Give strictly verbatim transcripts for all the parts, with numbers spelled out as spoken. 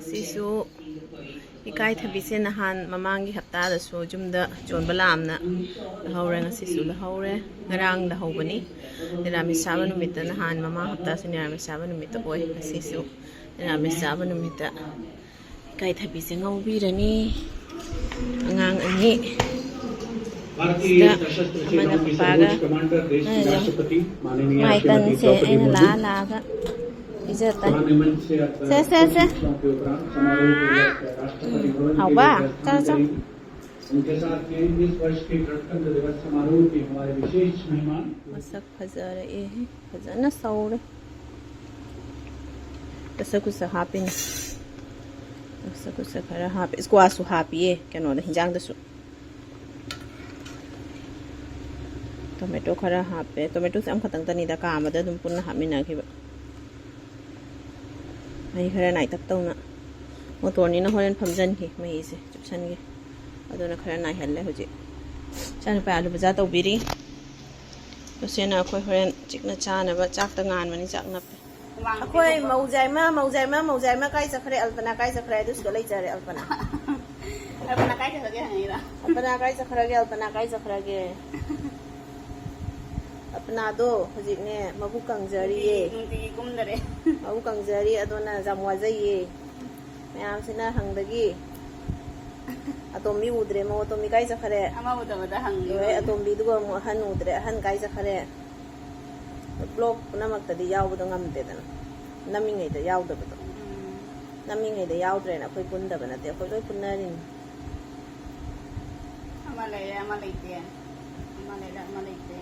ꯁꯤꯁꯨ ꯏꯀꯥꯏꯊꯕꯤꯁꯦ ꯅꯍꯥꯟ ꯃꯃꯥꯡꯒꯤ ꯍꯞꯇꯥꯗꯁꯨ ꯌꯨꯝꯗ ꯆꯣꯟꯕ ꯂꯥꯛꯑꯝꯅ ꯂꯧꯍꯧꯔꯦ, ꯉꯁꯤꯁꯨ ꯂꯧꯍꯧꯔꯦ꯫ ꯉꯔꯥꯡ ꯂꯧꯍꯧꯕꯅꯤ꯫ ꯅꯤꯔꯥꯃꯤꯁ ꯆꯥꯕ ꯅꯨꯃꯤꯠꯇ, ꯅꯍꯥꯟ ꯃꯃꯥꯡ ꯍꯞꯇꯥꯁꯨ ꯅꯤꯔꯥꯃꯤꯁ ꯆꯥꯕ ꯅꯨꯃꯤꯠꯇ ꯑꯣꯏ, ꯉꯁꯤꯁꯨ ꯅꯤꯔꯥꯃꯤꯁ ꯆꯥꯕ ꯅꯨꯃꯤꯠꯇ ꯏꯀꯥꯏꯊꯕꯤꯁꯦ ꯉꯧꯕꯤꯔꯅꯤ꯫ ꯑꯉꯥꯡ ꯑꯅꯤ ꯁꯤꯗ ꯑꯃꯅ ꯄꯄꯥꯒ, ꯑꯃꯅ ꯌꯦꯡꯉꯣ꯫ ꯃꯥꯏ ꯇꯟꯁꯦ ꯑꯩꯅ ꯂꯥꯛꯑ ꯂꯥꯛꯑꯒ ꯄꯤꯖ ꯇꯥꯏ꯫ ꯁꯦ, ꯁꯦ, ꯁꯦ꯫ ꯎꯝ, ꯍꯥꯎꯕ? ꯆꯥꯔꯣ, ꯆꯥꯔꯣ꯫ ꯃꯁꯛ ꯐꯖꯔꯛꯑꯦ꯫ ꯐꯖꯅ ꯁꯧꯔꯦ꯫ ꯀꯁ ꯀꯨꯁ ꯍꯥꯞꯄꯤꯅꯦ꯫ ꯀꯁ ꯀꯨꯁ ꯈꯔ ꯍꯥꯞꯄꯦ꯫ ꯁ꯭ꯀ꯭ꯋꯥꯁꯁꯨ ꯍꯥꯞꯄꯤꯌꯦ ꯀꯩꯅꯣꯗ, ꯍꯤꯟꯖꯥꯡꯗꯁꯨ꯫ ꯇꯣꯃꯦꯇꯣ ꯈꯔ ꯍꯥꯞꯄꯦ꯫ ꯇꯣꯃꯦꯇꯣꯁꯦ ꯑꯃꯈꯛꯇꯪꯇꯅꯤꯗ, ꯀꯥ ꯑꯃꯗ ꯑꯗꯨꯝ ꯄꯨꯟꯅ ꯍꯥꯞꯃꯤꯟꯅꯈꯤꯕ꯫ ꯃꯍꯤ ꯈꯔ ꯅꯥꯏꯇꯛ ꯇꯧꯅ꯫ ꯃꯣꯇꯣꯔꯅꯤꯅ ꯍꯣꯔꯦꯟ ꯐꯝꯖꯟꯈꯤ, ꯃꯍꯤꯁꯦ ꯆꯨꯞꯁꯟꯈꯤ꯫ ꯑꯗꯨꯅ ꯈꯔ ꯅꯥꯏꯍꯜꯂꯦ ꯍꯧꯖꯤꯛ꯫ ꯏꯆꯥꯅꯨꯄꯥ ꯑꯂꯨ ꯕꯖꯥ ꯇꯧꯕꯤꯔꯤ꯫ ꯂꯨꯁꯤꯅ ꯑꯩꯈꯣꯏ ꯍꯣꯔꯦꯟ ꯆꯤꯛꯅ ꯆꯥꯅꯕ ꯆꯥꯛꯇ ꯉꯥꯟꯕꯅꯤ, ꯆꯥꯛ ꯅꯞꯄꯦ꯫ ꯑꯩꯈꯣꯏ ꯃꯧꯖꯥꯏꯃ, ꯃꯧꯖꯥꯏꯃ, ꯃꯧꯖꯥꯏꯃ ꯀꯥꯏ ꯆꯠꯈ꯭ꯔꯦ? ꯑꯜꯄꯅꯥ ꯀꯥꯏ ꯆꯠꯈ꯭ꯔꯦ? ꯑꯗꯨ ꯁꯤꯗ ꯂꯩꯖꯔꯦ, ꯑꯜꯄꯅꯥ꯫ ꯑꯜꯄꯅꯥ ꯀꯥꯏ ꯆꯠꯈ꯭ꯔꯒꯦ ꯍꯪꯉꯤꯔꯣ? ꯑꯜꯄꯅꯥ ꯀꯥꯏ ꯆꯠꯈ꯭ꯔꯒꯦ? ꯑꯜꯄꯅꯥ ꯀꯥꯏ ꯆꯠꯈ꯭ꯔꯒꯦ? ꯑꯜꯄꯅꯥꯗꯣ ꯍꯧꯖꯤꯛꯅꯦ ꯃꯕꯨꯛ ꯀꯪꯖꯔꯤꯌꯦ꯫ ꯅꯨꯡꯇꯤꯒꯤ, ꯅꯨꯡꯇꯤꯒꯤ ꯀꯨꯝꯗꯔꯦ꯫ ꯃꯕꯨꯛ ꯀꯪꯖꯔꯤ, ꯑꯗꯨꯅ ꯌꯥꯝ ꯋꯥꯖꯩꯌꯦ꯫ ꯃꯌꯥꯝꯁꯤꯅ ꯍꯪꯗꯒꯤ ꯑꯇꯣꯝꯕꯤ ꯎꯗ꯭ꯔꯦ꯫ ꯃꯧ ꯑꯇꯣꯝꯕꯤ ꯀꯥꯏ ꯆꯠꯈ꯭ꯔꯦ? ꯑꯃ ꯎꯗꯕꯗ ꯍꯪꯉꯤ ꯂꯣꯏꯔꯦ, ꯂꯣꯏꯔꯦ꯫ ꯑꯇꯣꯝꯕꯤꯗꯨꯒ ꯑꯃꯨꯛ ꯑꯍꯟ ꯎꯗ꯭ꯔꯦ꯫ ꯑꯍꯟ ꯀꯥꯏ ꯆꯠꯈ꯭ꯔꯦ? ꯕ꯭ꯂꯣꯛ ꯄꯨꯝꯅꯃꯛꯇꯗꯤ ꯌꯥꯎꯕꯗꯣ ꯉꯝꯗꯦꯗꯅ, ꯅꯝꯃꯤꯉꯩꯗ ꯌꯥꯎꯗꯕꯗꯣ꯫ ꯎꯝ꯫ ꯅꯝꯃꯤꯉꯩꯗ ꯌꯥꯎꯗ꯭ꯔꯦꯅ ꯑꯩꯈꯣꯏ ꯄꯨꯟꯗꯕ ꯅꯠꯇꯦ, ꯑꯩꯈꯣꯏ ꯂꯣꯏ ꯄꯨꯟꯅꯔꯤꯅꯤ꯫ ꯑꯃ ꯂꯩꯔꯦ, ꯑꯃ ꯂꯩꯇꯦ꯫ ꯑꯃ ꯂꯩꯔꯦ, ꯑꯃ ꯂꯩꯇꯦ꯫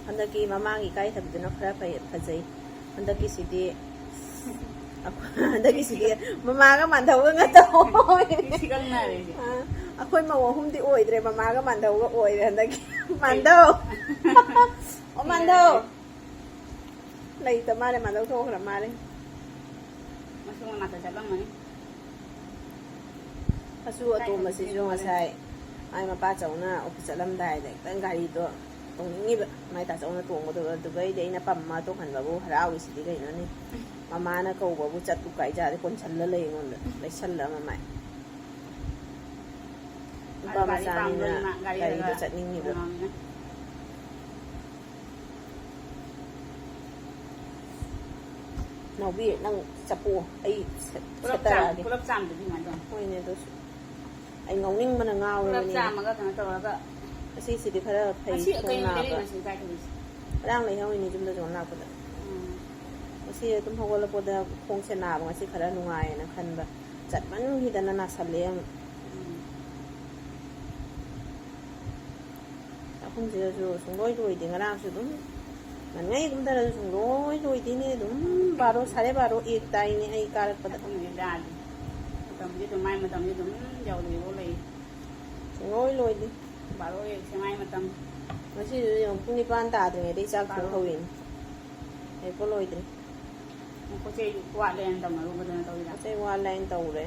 ꯍꯟꯗꯛꯀꯤ ꯃꯃꯥꯡꯒꯤ ꯏꯀꯥꯏꯊꯕꯤꯗꯨꯅ ꯈꯔ ꯐꯩ, ꯐꯖꯩ꯫ ꯍꯟꯗꯛꯀꯤꯁꯤꯗꯤ, ꯍꯟꯗꯛꯀꯤꯁꯤꯗꯤ ꯃꯃꯥꯒ ꯃꯥꯟꯙꯧꯒ ꯉꯥꯛꯇ ꯑꯣꯏꯔꯦ꯫ ꯁꯤ ꯈꯪꯅꯔꯦ꯫ ꯑꯥ, ꯑꯩꯈꯣꯏ ꯃꯧ ꯑꯍꯨꯝꯗꯤ ꯑꯣꯏꯗ꯭ꯔꯦ, ꯃꯃꯥꯒ ꯃꯥꯟꯙꯧꯒ ꯑꯣꯏꯔꯦ ꯍꯟꯗꯛꯀꯤ꯫ ꯃꯥꯟꯙꯧ! ꯑꯣ, ꯃꯥꯟꯙꯧ! ꯂꯩꯇ ꯃꯥꯜꯂꯦ, ꯃꯥꯟꯙꯧ ꯊꯣꯛꯈ꯭ꯔ ꯃꯥꯜꯂꯦ꯫ ꯃꯁꯨ ꯃꯅꯥꯛꯇ ꯆꯠꯂꯝꯃꯅꯤ꯫ ꯃꯁꯨ ꯑꯇꯣꯝꯕꯁꯤꯁꯨ ꯉꯁꯥꯏ ꯃꯥꯏ ꯃꯄꯥ ꯆꯧꯅ ꯑꯣꯐꯤꯁ ꯆꯠꯂꯝꯗꯥꯏꯗ ꯈꯤꯇꯪ ꯒꯥꯔꯤꯗꯣ ꯇꯣꯡꯅꯤꯡꯉꯤꯕ ꯃꯥꯏ ꯇꯥꯆꯧꯅ ꯇꯣꯡꯒꯗꯕ꯫ ꯑꯗꯨꯒꯩꯗꯤ ꯑꯩꯅ ꯄꯝꯃ ꯇꯣꯡꯍꯟꯕꯕꯨ ꯍꯔꯥꯎꯔꯤꯁꯤꯗꯤ ꯀꯩꯅꯣꯅꯦ꯫ ꯃꯃꯥꯅ ꯀꯧꯕꯕꯨ ꯆꯠꯂꯨ ꯀꯥꯏ ꯌꯥꯗꯦ, ꯀꯣꯟꯁꯜꯂ ꯂꯩ ꯑꯩꯉꯣꯟꯗ, ꯂꯩꯁꯜꯂ ꯃꯃꯥꯏ꯫ ꯅꯨꯄꯥ ꯒꯥꯔꯤ ꯃꯆꯥꯅꯤꯅ ꯄꯥꯝꯕꯅꯤꯅ ꯒꯥꯔꯤ ꯒꯥꯔꯤꯗꯣ ꯂꯩꯔꯒ ꯆꯠꯅꯤꯡꯉꯤꯕ꯫ ꯇꯣꯡꯉꯝꯅꯤꯅ꯫ ꯅꯥꯎꯕꯤ, ꯅꯪ ꯆꯠꯄꯣ, ꯑꯩ ꯁꯦꯠ-, ꯄꯨꯂꯞ ꯆꯥꯝ-, ꯁꯦꯠꯇꯔꯛꯑꯒꯦ꯫ ꯄꯨꯂꯞ ꯆꯥꯝꯗꯗꯤ ꯀꯃꯥꯏꯅ ꯇꯧꯅꯤ? ꯍꯣꯏꯅꯦ, ꯑꯗꯨꯁꯨ꯫ ꯑꯩ ꯉꯥꯎꯅꯤꯡꯕꯅ ꯉꯥꯎꯔꯦ꯫ ꯄꯨꯂꯞ ꯆꯥꯝꯃꯒ ꯀꯩꯅꯣ ꯇꯧꯔꯒ꯫ ꯑꯁꯤꯁꯤꯗꯤ ꯈꯔ ꯐꯩ, ꯉꯁꯤ ꯈꯣꯡ ꯀꯩ ꯅꯨꯃꯤꯠꯇ ꯅꯥꯕ꯫ ꯂꯩꯔꯤꯅꯣ ꯁꯤ ꯀꯥꯏ ꯇꯧꯔꯤꯁꯦ? ꯉꯔꯥꯡ ꯂꯩꯍꯧꯔꯤꯅꯤ ꯌꯨꯝꯗ ꯖꯣꯟ ꯂꯥꯛꯄꯗ꯫ ꯎꯝ꯫ ꯉꯁꯤ ꯑꯗꯨꯝ ꯍꯧꯒꯠꯂꯛꯄꯗ ꯈꯣꯡꯁꯦ ꯅꯥꯕ, ꯉꯁꯤ ꯈꯔ ꯅꯨꯡꯉꯥꯏꯌꯦꯅ ꯈꯟꯕ꯫ ꯆꯠꯃꯟꯈꯤꯗꯅ ꯅꯥꯁꯜꯂꯦ ꯑꯃꯨꯛ꯫ ꯎꯝ꯫ ꯆꯥꯛꯈꯨꯝꯁꯤꯗꯁꯨ ꯁꯨꯡꯂꯣꯏ ꯂꯣꯏꯗꯦ꯫ ꯉꯔꯥꯡꯁꯨ ꯑꯗꯨꯝ ꯉꯟꯉꯩ ꯀꯨꯝꯊꯔꯁꯨ ꯁꯨꯡꯂꯣꯏ ꯂꯣꯏꯗꯦꯅꯦ꯫ ꯑꯗꯨꯝ ꯕꯥꯔꯣ, ꯁꯥꯔꯦ ꯕꯥꯔꯣ, ꯑꯦꯛ ꯇꯥꯏꯅꯦ ꯑꯩ ꯀꯥꯔꯛꯄꯗ꯫ ꯆꯥꯛꯈꯨꯝꯁꯤꯗ ꯃꯇꯝꯁꯦ ꯑꯗꯨꯝ, ꯃꯥꯏ ꯃꯇꯝꯁꯦ ꯑꯗꯨꯝ ꯌꯧꯔꯤꯕ ꯂꯩ꯫ ꯁꯨꯡꯂꯣꯏ ꯂꯣꯏꯗꯦ꯫ ꯕꯥꯔꯣ ꯑꯦꯛꯁꯦ ꯃꯥꯏ ꯃꯇꯝ꯫ ꯉꯁꯤꯁꯨ ꯌꯦꯡꯉꯨ, ꯄꯨꯡ ꯅꯤꯄꯥꯟ ꯇꯥꯗ꯭ꯔꯤꯉꯩꯗꯩ ꯆꯥꯛ ꯊꯣꯡ ꯕꯥꯔꯣ꯫ ꯍꯧꯔꯤꯅꯤ꯫ ꯍꯧꯖꯤꯛꯐꯥꯎ ꯂꯣꯏꯗ꯭ꯔꯤ꯫ ꯄꯣꯠ ꯆꯩ ꯋꯥꯠꯂꯦꯅ ꯇꯧꯅꯔꯨꯕꯗꯨꯅ ꯇꯧꯔꯤꯔꯥ? ꯄꯣꯠ ꯆꯩ ꯋꯥꯠꯂꯦꯅ ꯇꯧꯔꯦ꯫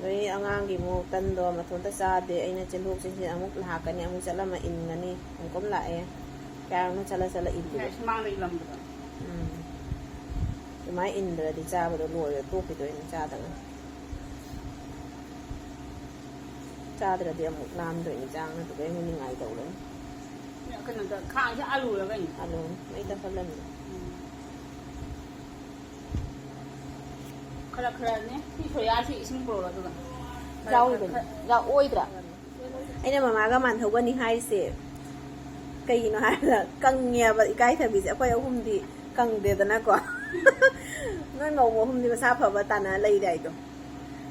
ꯑꯗꯩ ꯑꯉꯥꯡꯒꯤ ꯑꯃꯨꯛ ꯇꯟꯗꯣ ꯃꯊꯣꯟꯇ ꯆꯥꯗꯦ꯫ ꯑꯩꯅ ꯆꯦꯟꯊꯣꯛ ꯆꯦꯟꯁꯤꯟ ꯑꯃꯨꯛ ꯂꯥꯛꯀꯅꯤ, ꯑꯃꯨꯛ ꯆꯠꯂꯝꯃ ꯏꯟꯒꯅꯤ꯫ ꯑꯃꯨꯛꯀ ꯑꯃꯨꯛ ꯂꯥꯛꯑꯦ꯫ ꯀꯌꯥꯔꯛꯅꯣ ꯆꯠꯂ ꯆꯠꯂ ꯏꯜꯂꯤꯕ? ꯉꯁꯥꯏ ꯁꯨꯃꯥꯡꯗ ꯏꯜꯂꯝꯕꯗꯣ꯫ ꯎꯝ꯫ ꯑꯗꯨꯃꯥꯏꯅ ꯏꯟꯗ꯭ꯔꯗꯤ ꯆꯥꯕꯗꯣ ꯂꯣꯏꯔ ꯇꯣꯛꯈꯤꯗꯣꯏꯅꯤ ꯆꯥꯗꯅ꯫ ꯆꯥꯗ꯭ꯔꯗꯤ ꯑꯃꯨꯛ ꯂꯥꯝꯗꯣꯏꯅꯤ, ꯆꯥꯛꯅ ꯑꯗꯨꯗꯩ ꯑꯃꯨꯛ ꯅꯤꯡꯉꯥꯏ ꯇꯧꯔꯅꯤ꯫ ꯀꯩꯅꯣꯗ, ꯈꯥꯡꯁꯦ ꯑꯂꯨꯔ ꯀꯩꯅꯣ? ꯑꯂꯨꯅꯤ, ꯃꯩ ꯇꯞꯍꯜꯂꯝꯃꯤꯅꯦ꯫ ꯎꯝ꯫ ꯈꯔ ꯈꯔꯅꯦ, ꯁꯤ ꯁꯣꯌꯥꯁꯤ ꯏꯁꯤꯡ ꯄꯨꯔꯛꯑꯣ ꯑꯗꯨꯒ꯫ ꯈꯔ ꯌꯥꯎꯔꯤꯕꯅꯤ꯫ ꯈꯔ ꯌꯥꯎ-, ꯑꯣꯏꯗ꯭ꯔꯥ? ꯑꯩꯅ ꯃꯃꯥꯒ ꯃꯥꯟꯍꯧꯒꯅꯤ ꯍꯥꯏꯔꯤꯁꯦ ꯀꯩꯒꯤꯅꯣ ꯍꯥꯏꯕꯗ, ꯀꯪꯉꯦꯕ ꯏꯀꯥꯏꯊꯕꯤꯁꯦ꯫ ꯑꯩꯈꯣꯏ ꯑꯍꯨꯝꯗꯤ ꯀꯪꯗꯦꯗꯅꯀꯣ꯫ ꯅꯣꯏ ꯃꯧ ꯑꯍꯨꯝꯗꯤ ꯃꯁꯥ ꯐꯕ ꯇꯥꯟꯅ ꯂꯩꯔꯦ ꯍꯥꯏꯗꯣ꯫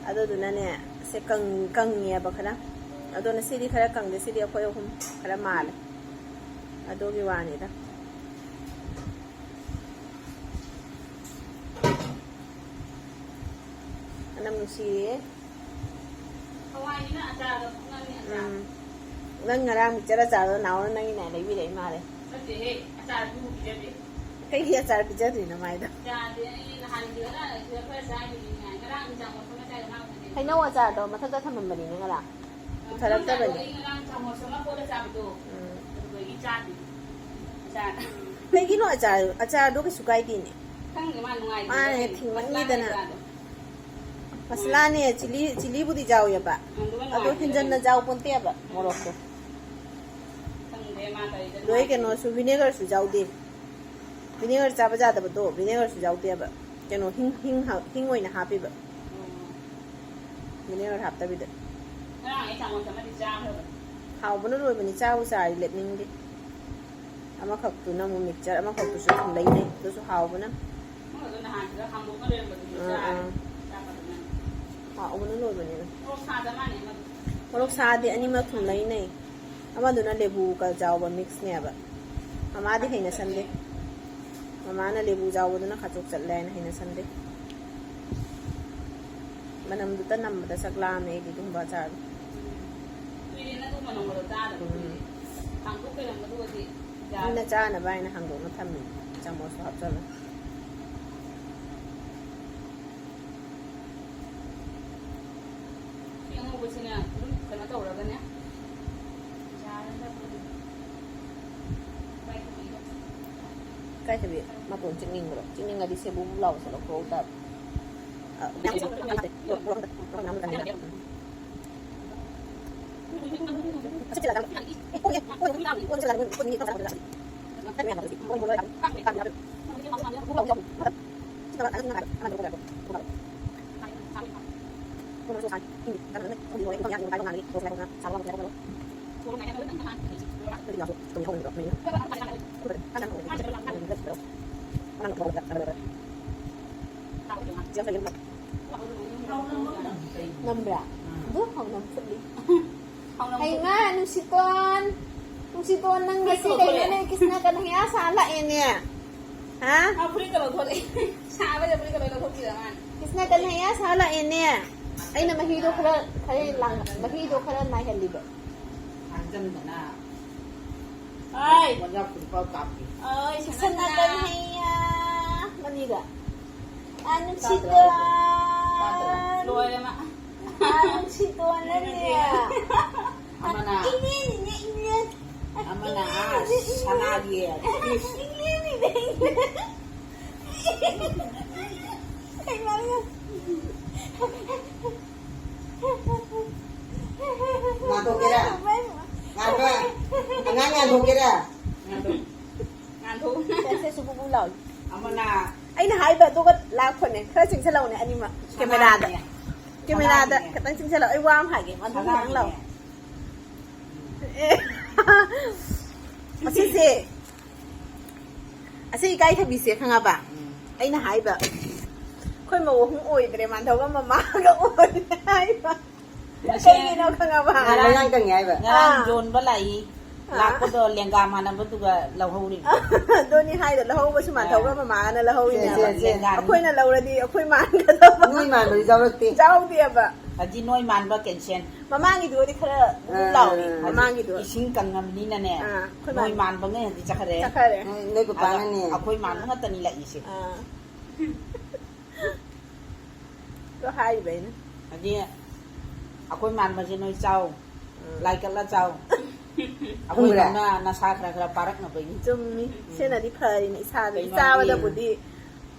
ꯑꯗꯨꯗꯨꯅꯅꯦ, ꯁꯦ ꯀꯪ-, ꯀꯪꯉꯦꯕ ꯈꯔ꯫ ꯑꯗꯣ ꯉꯁꯤꯗꯤ ꯈꯔ ꯀꯪꯗꯦ, ꯁꯤꯗꯤ ꯑꯩꯈꯣꯏ ꯑꯍꯨꯝ ꯈꯔ ꯃꯥꯜꯂꯦ꯫ ꯑꯗꯨꯒꯤ ꯋꯥꯅꯤꯗ꯫ ꯃꯅꯝ ꯅꯨꯡꯁꯤꯌꯦ꯫ ꯍꯋꯥꯏꯅꯤꯅ ꯑꯆꯥꯔꯗꯣ ꯉꯥꯡꯉꯦ ꯑꯆꯥꯔ꯫ ꯎꯝ꯫ ꯅꯪ ꯉꯔꯥꯡ ꯃꯤꯛꯆꯔ ꯑꯆꯥꯔꯗꯣ ꯅꯥꯎꯅ ꯅꯪꯒꯤꯅꯦ ꯂꯩꯕꯤꯔꯛꯏ ꯃꯥꯜꯂꯦ꯫ ꯅꯠꯇꯦꯍꯦ, ꯑꯆꯥꯔꯗꯨ ꯄꯤꯖꯗꯦ꯫ ꯀꯩꯒꯤ ꯑꯆꯥꯔ ꯄꯤꯖꯗ꯭ꯔꯤꯅꯣ ꯃꯥꯏꯗꯣ? ꯌꯥꯗꯦ, ꯑꯩ ꯅꯍꯥꯟꯒꯤ ꯑꯉꯥꯡ ꯑꯁꯤꯗ ꯈꯔ ꯆꯥꯈꯤꯕꯅꯤ ꯉꯥꯏ꯫ ꯉꯔꯥꯡ ꯏꯟꯖꯥꯡ ꯃꯐꯝ ꯃꯇꯥꯏꯗ ꯃꯥ ꯎꯅꯗꯦ꯫ ꯍꯩꯅꯧ ꯑꯆꯥꯔꯗꯣ ꯃꯊꯛꯇ ꯊꯝꯃꯝꯕꯅꯤꯅꯦ ꯉꯔꯥꯡ꯫ ꯄꯨꯊꯔꯛꯇꯕꯅꯦ꯫ ꯑꯩ ꯉꯔꯥꯡ ꯆꯥꯃꯁ ꯑꯃ ꯀꯣꯠꯂ ꯆꯥꯕꯗꯣ, ꯎꯝ꯫ ꯑꯗꯨꯗꯒꯤ ꯆꯥꯗꯦ꯫ ꯆꯥ-, ꯀꯩꯒꯤꯅꯣ ꯑꯆꯥꯔ, ꯑꯆꯥꯔꯗꯣ ꯀꯩꯁꯨ ꯀꯥꯏꯗꯦꯅꯦ꯫ ꯈꯪꯗꯦ, ꯃꯥ ꯅꯨꯡꯉꯥꯏꯇꯦ꯫ ꯃꯥꯅ ꯍꯦꯛ ꯊꯤꯡꯃꯟꯈꯤꯗꯅ꯫ ꯃꯁꯂꯥꯅꯦ, ꯆꯤꯂꯤ, ꯆꯤꯂꯤꯕꯨꯗꯤ ꯌꯥꯎꯋꯦꯕ꯫ ꯑꯗꯨꯒ ꯑꯗꯣ ꯅꯨꯡꯉꯥꯏꯇꯦ꯫ ꯍꯦꯟꯖꯟꯅ ꯌꯥꯎ ꯄꯣꯟꯇꯦꯕ ꯃꯣꯔꯣꯛꯇꯣ꯫ ꯈꯪꯗꯦ, ꯃꯥ ꯇꯧꯔꯤꯁꯦ ꯂꯣꯏ ꯅꯨꯡꯉꯥꯏꯇꯦ꯫ ꯀꯩꯅꯣꯁꯨ, ꯚꯤꯅꯦꯒꯔꯁꯨ ꯌꯥꯎꯗꯦ꯫ ꯚꯤꯅꯦꯒꯔ ꯆꯥꯕ ꯌꯥꯗꯕꯗꯣ ꯚꯤꯅꯦꯒꯔꯁꯨ ꯌꯥꯎꯗꯦꯕ꯫ ꯀꯩꯅꯣ, ꯍꯤꯡ, ꯍꯤꯡ ꯍꯥ-, ꯍꯤꯡ ꯑꯣꯏꯅ ꯍꯥꯞꯄꯤꯕ꯫ ꯎꯝ꯫ ꯚꯤꯅꯦꯒꯔ ꯍꯥꯞꯇꯕꯤꯗ꯫ ꯉꯔꯥꯡ ꯑꯩ ꯆꯥꯃꯁ ꯑꯃꯗꯤ ꯆꯥꯈ꯭ꯔꯕꯅꯤ꯫ ꯍꯥꯎꯕꯅ ꯂꯣꯏꯕꯅꯤ, ꯆꯥꯕꯨ ꯆꯥꯔꯗꯤ ꯂꯦꯞꯅꯤꯡꯗꯦ꯫ ꯑꯃꯈꯛꯇꯨꯅ ꯑꯃꯨꯛ ꯃꯤꯛꯆꯔ, ꯑꯃꯈꯛꯇꯨꯁꯨ ꯊꯨꯝ ꯂꯩꯅꯩ, ꯑꯗꯨꯁꯨ ꯍꯥꯎꯕꯅ꯫ ꯑꯃꯗꯣ ꯅꯍꯥꯟꯁꯤꯗ ꯍꯥꯡꯗꯣꯛꯅ ꯂꯩꯔꯝꯕꯗꯨꯁꯨ ꯑꯥ, ꯆꯥꯔꯦ꯫ ꯑꯥ꯫ ꯆꯥꯛꯀꯗꯨꯅ꯫ ꯍꯥꯎꯕꯅ ꯂꯣꯏꯕꯅꯤꯅ꯫ ꯃꯣꯔꯣꯛ ꯁꯥꯗ ꯃꯥꯅꯦ ꯑꯃꯗꯣ꯫ ꯃꯣꯔꯣꯛ ꯁꯥꯗꯦ, ꯑꯅꯤꯃꯛ ꯊꯨꯝ ꯂꯩꯅꯩ꯫ ꯑꯃꯗꯨꯅ ꯂꯦꯕꯨꯒ ꯌꯥꯎꯕ ꯃꯤꯛꯁꯅꯦꯕ꯫ ꯃꯃꯥꯗꯤ ꯍꯩꯅꯁꯟꯗꯦ꯫ ꯃꯃꯥꯅ ꯂꯦꯕꯨ ꯌꯥꯎꯕꯗꯨꯅ ꯈꯥꯆꯣꯛ ꯆꯠꯂꯦ ꯍꯥꯏꯅ ꯍꯩꯅꯁꯟꯗꯦ꯫ ꯃꯅꯝꯗꯨꯇ ꯅꯝꯕꯗ ꯁꯛ ꯂꯥꯝꯃꯦ ꯑꯩꯗꯤ ꯑꯗꯨꯒꯨꯝꯕ ꯑꯆꯥꯔꯗꯣ꯫ ꯀꯨꯏꯔꯦꯅ ꯑꯗꯨ ꯃꯅꯝꯒꯗꯣ ꯆꯥꯗꯕ ꯀꯨꯏꯔꯦ꯫ ꯎꯝ꯫ ꯍꯥꯡꯗꯣꯛ ꯂꯩꯔꯝꯕꯗꯨꯒꯗꯤ ꯌꯥꯔꯦ꯫ ꯃꯤꯅ ꯆꯥꯅꯕ ꯍꯥꯏꯅ ꯍꯥꯡꯗꯣꯛꯅ ꯊꯝꯃꯤꯅꯦ, ꯆꯥꯃꯁꯇꯣ ꯍꯥꯞꯆꯜꯂꯒ꯫ ꯁꯤ ꯑꯉꯧꯕꯁꯤꯅ ꯑꯗꯨꯝ ꯀꯩꯅꯣ ꯇꯧꯔꯒꯅꯦ꯫ ꯌꯥꯔꯦꯗ ꯑꯗꯨꯗꯤ꯫ ꯏꯀꯥꯏꯊꯕꯤ ꯃꯇꯣꯟ ꯆꯤꯛꯅꯤꯡꯕ꯭ꯔꯣ? ꯆꯤꯛꯅꯤꯡꯉꯗꯤ ꯁꯦ ꯕꯨ ꯕꯨ ꯂꯥꯎꯕꯁꯦ ꯂꯧꯊꯣꯛꯍꯧ ꯇꯥꯕ꯫ ꯑ, ꯅꯝꯕ꯭ꯔꯥ? ꯑꯗꯨ ꯍꯥꯎꯅ ꯐꯨꯠꯂꯤ꯫ ꯍꯩꯃꯥ, ꯅꯨꯡꯁꯤꯇꯣꯟ꯫ ꯅꯨꯡꯁꯤꯇꯣꯟ, ꯅꯪ ꯉꯁꯤ ꯀꯩꯅꯣꯅꯦ, ꯀ꯭ꯔꯤꯁꯅ ꯀꯟꯍꯩꯌꯥ ꯁꯥ ꯂꯥꯛꯑꯦꯅꯦ? ꯍꯥ? ꯃꯥ ꯐꯨꯔꯤꯠꯀ ꯂꯧꯊꯣꯔꯛꯑꯦ꯫ ꯁꯥꯕꯁꯤꯗ ꯐꯨꯔꯤꯠꯀ ꯂꯣꯏ ꯂꯧꯊꯣꯛꯄꯤꯔ ꯃꯥꯅꯦ꯫ ꯀ꯭ꯔꯤꯁꯅ ꯀꯟꯍꯩꯌꯥ ꯁꯥ ꯂꯥꯛꯑꯦꯅꯦ? ꯑꯩꯅ ꯃꯍꯤꯗꯣ ꯈꯔ, ꯈꯔ ꯂꯥꯡ-, ꯃꯍꯤꯗꯣ ꯈꯔ ꯃꯥꯏꯍꯜꯂꯤꯕ꯫ ꯍꯥꯏ꯫ ꯃꯖꯥ ꯐꯨꯔꯤꯠꯐꯥꯎ ꯀꯥꯞꯄꯤ꯫ ꯑꯣꯏ, ꯀ꯭ꯔꯤꯁꯅ ꯁꯅꯥ꯫ ꯀꯟꯍꯩꯌꯥ꯫ ꯃꯅꯤꯒ꯫ ꯑꯥ, ꯅꯨꯡꯁꯤꯇꯣꯟ꯫ ꯂꯣꯏꯔꯦ ꯃꯥ꯫ ꯅꯨꯡꯁꯤꯇꯣꯟꯅꯅꯦ꯫ ꯑꯃꯅ, ꯏꯅꯦꯅꯤꯅꯦ, ꯏꯅꯦ꯫ ꯑꯃꯅ, ꯑꯥ, ꯁꯅꯥꯒꯤ ꯄꯤꯁ꯫ ꯏꯅꯦꯅꯤꯅꯦ, ꯏꯅꯦ꯫ ꯀꯩꯅꯣ? ꯉꯥꯟꯊꯣꯛꯀꯦꯔꯥ? ꯉꯥꯟꯕ? ꯑꯉꯥꯡ ꯉꯥꯟꯊꯣꯛꯀꯦꯔꯥ? ꯉꯥꯟꯊꯣꯛ-, ꯉꯥꯟꯊꯣꯛ-, ꯁꯦ, ꯁꯦ, ꯁꯨ ꯕꯨ ꯕꯨ ꯂꯥꯎ꯫ ꯑꯃꯅ ꯑꯩꯅ ꯍꯥꯏꯕ ꯑꯗꯨꯒ ꯂꯥꯛꯄꯅꯦ꯫ ꯈꯔ ꯆꯤꯡꯁꯤꯜꯂꯛꯎꯅꯦ ꯑꯅꯤꯃꯛ꯫ ꯀꯦꯃꯦꯔꯥꯗ꯫ ꯁꯅꯥꯒꯤꯅꯦ꯫ ꯀꯦꯃꯦꯔꯥꯗ ꯁꯅꯥꯒꯤꯅꯦ꯫ ꯈꯤꯇꯪ ꯆꯤꯡꯁꯤꯜꯂꯛꯑꯣ꯫ ꯑꯩ ꯋꯥ ꯑꯃ ꯍꯥꯏꯒꯦ꯫ ꯉꯥꯟꯊꯣꯛ ꯉꯥꯡ ꯂꯥꯎ꯫ ꯁꯅꯥꯒꯤꯅꯦ꯫ ꯑꯦ꯫ ꯑꯁꯤꯁꯦ꯫ ꯑꯁꯤ ꯏꯀꯥꯏꯊꯕꯤꯁꯦ ꯈꯪꯉꯕ? ꯎꯝ꯫ ꯑꯩꯅ ꯍꯥꯏꯕ꯫ ꯑꯩꯈꯣꯏ ꯃꯧ ꯑꯍꯨꯝ ꯑꯣꯏꯗ꯭ꯔꯦ, ꯃꯥꯟꯊꯧꯒ ꯃꯃꯥꯒ ꯑꯣꯏꯔꯦ ꯍꯥꯏꯕ꯫ ꯃꯁꯦ ꯀꯩꯒꯤꯅꯣ ꯈꯪꯉꯕ? ꯉꯔꯥꯡ, ꯃꯌꯥꯡ ꯀꯪꯉꯦ ꯍꯥꯏꯕ꯫ ꯉꯔꯥꯡ ꯑꯥ꯫ ꯌꯣꯟꯕ ꯂꯥꯛꯏ꯫ ꯑꯥ꯫ ꯂꯥꯛꯄꯗꯣ ꯂꯦꯡꯒꯥ ꯃꯥꯟꯅꯕꯗꯨꯒ ꯂꯧꯍꯧꯔꯤꯕ꯫ ꯑꯗꯨꯅꯤ ꯍꯥꯏꯗꯣ, ꯂꯧꯍꯧꯕꯁꯨ ꯃꯥꯟꯊꯧꯒ ꯑꯥ꯫ ꯃꯃꯥꯒꯅ ꯂꯧꯍꯧꯔꯤꯅꯦꯕ꯫ ꯁꯦ, ꯁꯦ, ꯁꯦ꯫ ꯂꯦꯡꯒꯥꯅꯤ꯫ ꯑꯩꯈꯣꯏꯅ ꯂꯧꯔꯗꯤ ꯑꯩꯈꯣꯏ ꯃꯥꯟꯒꯗꯕ꯫ ꯅꯣꯏ ꯃꯥꯟꯕꯗꯤ ꯌꯥꯎꯔꯛꯇꯦ꯫ ꯌꯥꯎꯗꯦꯕ꯫ ꯑꯗꯤ ꯅꯣꯏ ꯃꯥꯟꯕ ꯀꯦꯟꯁꯦꯜ꯫ ꯃꯃꯥꯡꯒꯤꯗꯨꯗꯤ ꯈꯔ ꯑꯥ꯫ ꯂꯥꯎꯔꯤ, ꯑꯥ꯫ ꯃꯃꯥꯡꯒꯤꯗꯣ꯫ ꯏꯁꯤꯡ ꯀꯪꯉꯕꯅꯤꯅꯅꯦ, ꯑꯥ, ꯑꯩꯈꯣꯏ ꯅꯣꯏ ꯃꯥꯟ-, ꯃꯥꯟꯕꯉꯩ ꯍꯧꯖꯤꯛ ꯆꯠꯈ꯭ꯔꯦ꯫ ꯆꯠꯈ꯭ꯔꯦ꯫ ꯅꯣꯏ, ꯅꯣꯏ ꯄꯄꯥꯅꯅꯦ꯫ ꯑꯗ ꯑꯩꯈꯣꯏ ꯃꯥꯟꯕ ꯑꯥ꯫ ꯉꯥꯛꯇꯅꯤ ꯂꯥꯛꯏꯁꯦ꯫ ꯑꯥ꯫ ꯑꯗꯣ ꯍꯥꯏꯔꯤꯕ ꯑꯩꯅ꯫ ꯑꯗꯤ ꯑꯩꯈꯣꯏ ꯃꯥꯟꯕꯁꯦ ꯅꯣꯏ ꯆꯥꯎ, ꯎꯝ꯫ ꯂꯥꯏ ꯀꯠꯂ ꯆꯥꯎ꯫ ꯈꯪꯕ꯭ꯔꯥ? ꯑꯩꯈꯣꯏꯗꯧꯅ ꯅꯁꯥ ꯈꯔ ꯈꯔ ꯄꯥꯔꯛꯅꯕꯒꯤ꯫ ꯆꯨꯝꯃꯤ꯫ ꯎꯝ꯫ ꯁꯤꯅꯗꯤ ꯐꯔꯤꯅꯤ ꯏꯁꯥꯗꯗꯤ꯫ ꯀꯩꯅꯣꯗꯤ ꯆꯥꯕꯗꯕꯨꯗꯤ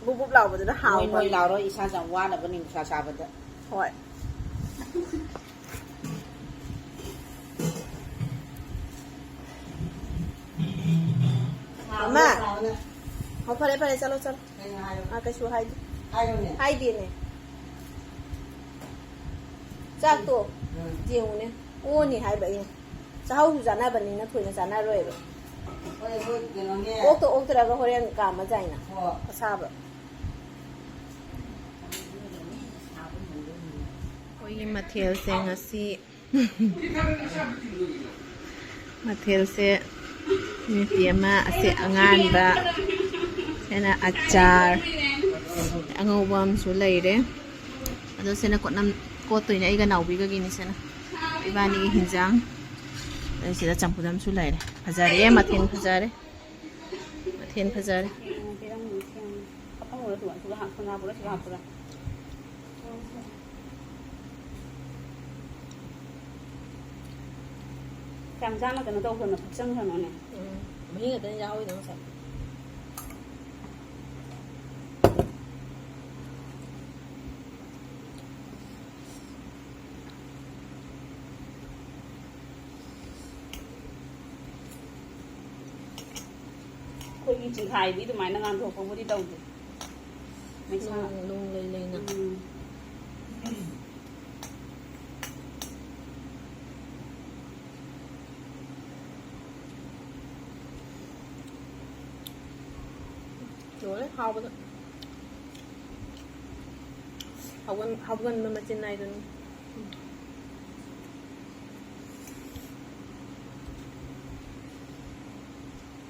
ꯕꯨꯞ ꯕꯨꯞ ꯂꯥꯎꯕꯗꯨꯅ ꯅꯣꯏ ꯅꯣꯏ ꯍꯥꯎꯕꯅꯤ꯫ ꯂꯥꯎꯔꯣꯏ, ꯏꯁꯥꯁꯦ ꯌꯥꯝ ꯋꯥꯅꯕꯅꯤ ꯅꯨꯡꯁꯥ ꯁꯥꯕꯗ꯫ ꯍꯣꯏ꯫ ꯃꯃꯥ꯫ ꯍꯣ, ꯐꯔꯦ, ꯐꯔꯦ, ꯆꯠꯂꯣ, ꯆꯠꯂꯣ꯫ ꯀꯩꯅꯣ ꯍꯥꯏꯌꯣ꯫ ꯑꯥ, ꯀꯩꯁꯨ ꯍꯥꯏꯗꯦ꯫ ꯍꯥꯏꯌꯣꯅꯦ꯫ ꯍꯥꯏꯗꯦꯅꯦ꯫ ꯆꯥꯛꯇꯣ ꯎꯝ꯫ ꯌꯦꯡꯉꯨꯅꯦ꯫ ꯑꯣꯅꯤ ꯍꯥꯏꯕ ꯑꯩꯅ꯫ ꯆꯥꯍꯧꯁꯨ ꯆꯥꯅꯕꯅꯤꯅ ꯊꯣꯏꯅ ꯆꯥꯅꯔꯣꯏꯕ꯫ ꯍꯣꯏ, ꯍꯣꯏ, ꯀꯩꯅꯣꯅꯦ꯫ ꯑꯣꯛꯇ ꯑꯣꯛꯇ꯭ꯔꯒ ꯍꯣꯔꯦꯟ ꯀꯥꯝꯃ ꯆꯥꯏꯅ꯫ ꯍꯣꯏ꯫ ꯑꯁꯥꯕ꯫ ꯑꯩꯈꯣꯏꯒꯤ ꯃꯊꯦꯜꯁꯦ ꯉꯁꯤ, ꯃꯊꯦꯜꯁꯦ ꯅꯨꯄꯤ ꯑꯃ ꯑꯁꯤ ꯑꯉꯥꯟꯕ, ꯁꯤꯅ ꯑꯆꯥꯔ, ꯑꯉꯧꯕ ꯑꯃꯁꯨ ꯂꯩꯔꯦ꯫ ꯑꯗꯣ ꯁꯤꯅ ꯀꯣꯠꯅꯝ-, ꯀꯣꯠꯇꯣꯏꯅꯦ ꯑꯩꯒ ꯅꯥꯎꯕꯤꯒꯒꯤꯅꯤ ꯁꯤꯅ꯫ ꯏꯕꯥꯅꯤꯒꯤ ꯍꯤꯟꯖꯥꯡ꯫ ꯑꯗꯩ ꯁꯤꯗ ꯆꯝꯐꯨꯠ ꯑꯃꯁꯨ ꯂꯩꯔꯦ꯫ ꯐꯖꯔꯦ, ꯃꯊꯦꯜ ꯐꯖꯔꯦ꯫ ꯃꯊꯦꯜ ꯐꯖꯔꯦ꯫ ꯄꯤꯔꯝꯃꯨ, ꯄꯤꯔꯝꯃꯨ꯫ ꯑꯀꯪꯕꯗꯣ ꯁꯤꯗ ꯍꯥꯞ-, ꯁꯣꯗꯥ ꯄꯥꯎꯗꯔ ꯁꯤꯗ ꯍꯥꯞꯄꯨꯔꯥ? ꯌꯥꯝ ꯆꯥꯅ ꯀꯩꯅꯣ ꯇꯧꯈ꯭ꯔꯅꯣ, ꯐꯨꯠꯆꯟꯈ꯭ꯔꯅꯣꯅꯦ꯫ ꯎꯝ, ꯃꯍꯤ ꯉꯥꯛꯇꯅꯤ ꯌꯥꯎꯍꯧꯔꯤꯗꯣ ꯉꯁꯥꯏ꯫ ꯑꯩꯈꯣꯏꯒꯤ ꯆꯤꯡꯈꯥꯏꯕꯤ ꯑꯗꯨꯃꯥꯏꯅ ꯉꯥꯟꯊꯣꯛꯄꯕꯨꯗꯤ ꯇꯧꯗꯦ꯫ ꯃꯩꯁꯥ꯫ ꯅꯣꯡ, ꯅꯣꯡ ꯂꯩ ꯂꯩꯅ꯫ ꯎꯝ꯫ ꯂꯣꯏꯔꯦ ꯍꯥꯎꯕꯗ꯫ ꯍꯥꯎꯒꯟ-, ꯍꯥꯎꯒꯟꯕ ꯃꯆꯤꯟ ꯅꯥꯏꯗꯨꯅꯤ꯫